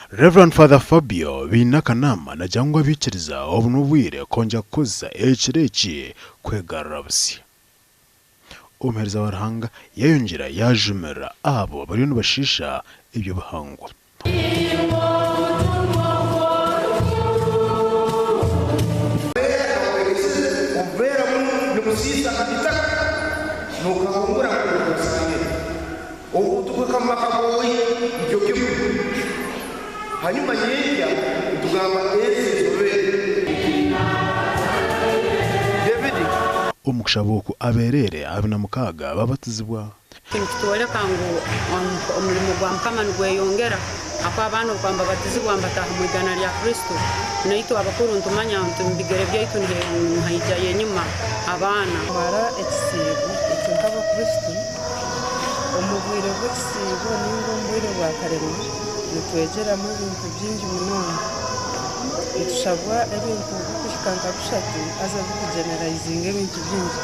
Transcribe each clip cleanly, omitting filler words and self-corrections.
Rev. Father Fabio Biine Akanama nagira ngu abaikiriza obu n'obwire kwongyera kukozesa ekiro eki kwegarura busya. Omuheereza wa Ruhanga yayongyera yajumirira abo abariyo nibashiisha eby'obuhangwa. Omu kushaba oku abeereere 26 babatizibwa. Kinu nikitwoleka ngu omulimo gwa Mukama nigweyongera, ahakuba abaana obu bakuba nibabatizibwa nibataaha omu igana lya Kristo. Naitwe abakuru nitumanya nti omu bigere byaitu nihaijayo enyima abaana. Kumara ekisiibo, itwe nk'Abakristo, omu bwire bw'ekisiibo ninga omu bwire bwa karema, nitwegyeramu ebintu bingi munonga. Nitushabwa ebintu birikuhika nka bishatu haza birikugeneraizinga ebintu bingi.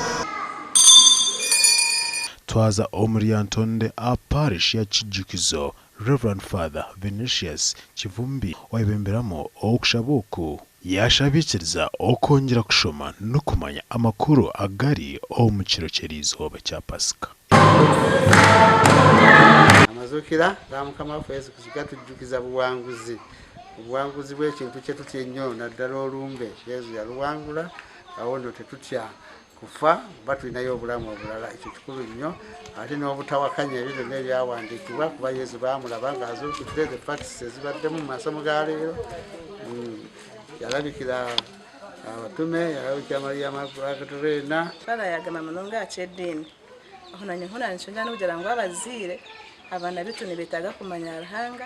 Twaza omu Lyantonde aha Parish ya Kijukizo, Rev. Father Venetius Kivumbi owayebemberamu okushaba oku, yashaba abaikiriza okwongyera kushoma n'okumanya amakuru agari omu kiro ky'eriizooba kya Pasika. Amazuukira ga Mukama waffe Yesu Kristo gatujjukiza buwanguzi, obuwanguzi bw'ekintu kye tutya ennyo naddala olumbe. Yesu yaluwangula, awo nno tetutya kufa kuba tulinayo obulamu obulala. Ekyo kikulu nnyo ate n'obutawakanya ebyo byonna ebyawandiikibwa kuba Yesu baamulaba ng'azuukidde, the facts ezibaddemu mu masomo ga leero. Yalabikira abatume, yalabikira Maria Magdalena. Father yagamba munonga aha ky'ediini. Aho nanye hoona nikyongera n'okugira ngu abazaire abaana baitu nibetaaga kumanya Ruhanga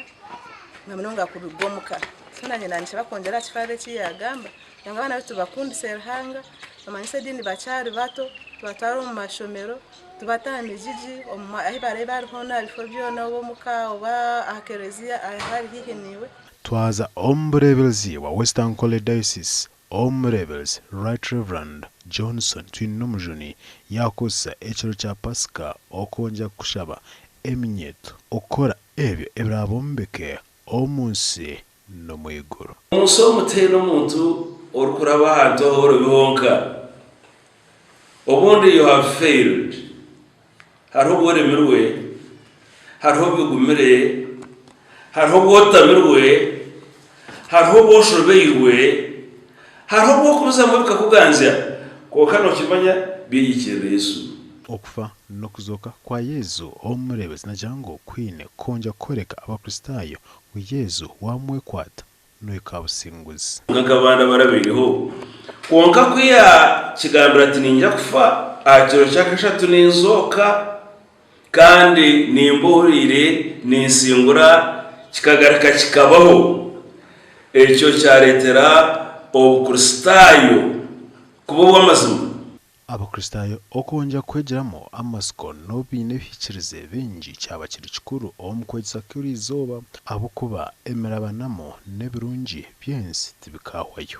na munonga kuruga omuka. So nanye nanyishaba kwongyera aha ki Father eki yagamba kugira ngu abaana baitu tubakundise Ruhanga, tubamanyise ediini bakyari bato, tubatware omu mashomero, tubate aha migigi, ahu baraabe bari hoona aha bifo byona oba omuka oba aha kereziya ahari haihi naiwe. Twaza omu bureeberezi bwa West Ankole Diocese, Omureeberezi Right Rev. Johnson Twinomujuni yaakozesa ekiro kya Pasika okwongyera kushaba eminyeeto okukora ebyo ebiraabombeke omu nsi n'omu iguru. Omu nsi omu tihaine omuntu orikuraba ahantu ahoorobi honka. Obundi you have failed. Hariho obu oremirwe, hariho obu bigumire, hariho obu otamirwe, hariho obu oshobeirwe, hariho obu orikubuzamu bikakuganzya, kwonka nookimanya byeyikirira Yesu. Okufa n'okuzooka kwa Yesu omureebezi nagira ngu kwine kwongyera kworeka Abakristaayo ngu Yesu waamwekwata nohika aha businguzi. Kwonka nk'abandi abarabaireho. Kwonka ku yaakigambire ati, Niinyija kufa, aha kiro kya kashatu ninzooka, kandi nimba ohuriire, ninsingura, kikagaruka kikabaho. Ekyo kyareetera Obukristaayo kuba obw'amazima. Abakristaayo okwongyera kwegyeramu amatsiko n'obu baine ebihikirizi bingi kyaba kiri kikuru omu kwegyesa kw'eriizooba ahabw'okuba emirabanamu n'ebirungi by'ensi tibikaahwayo.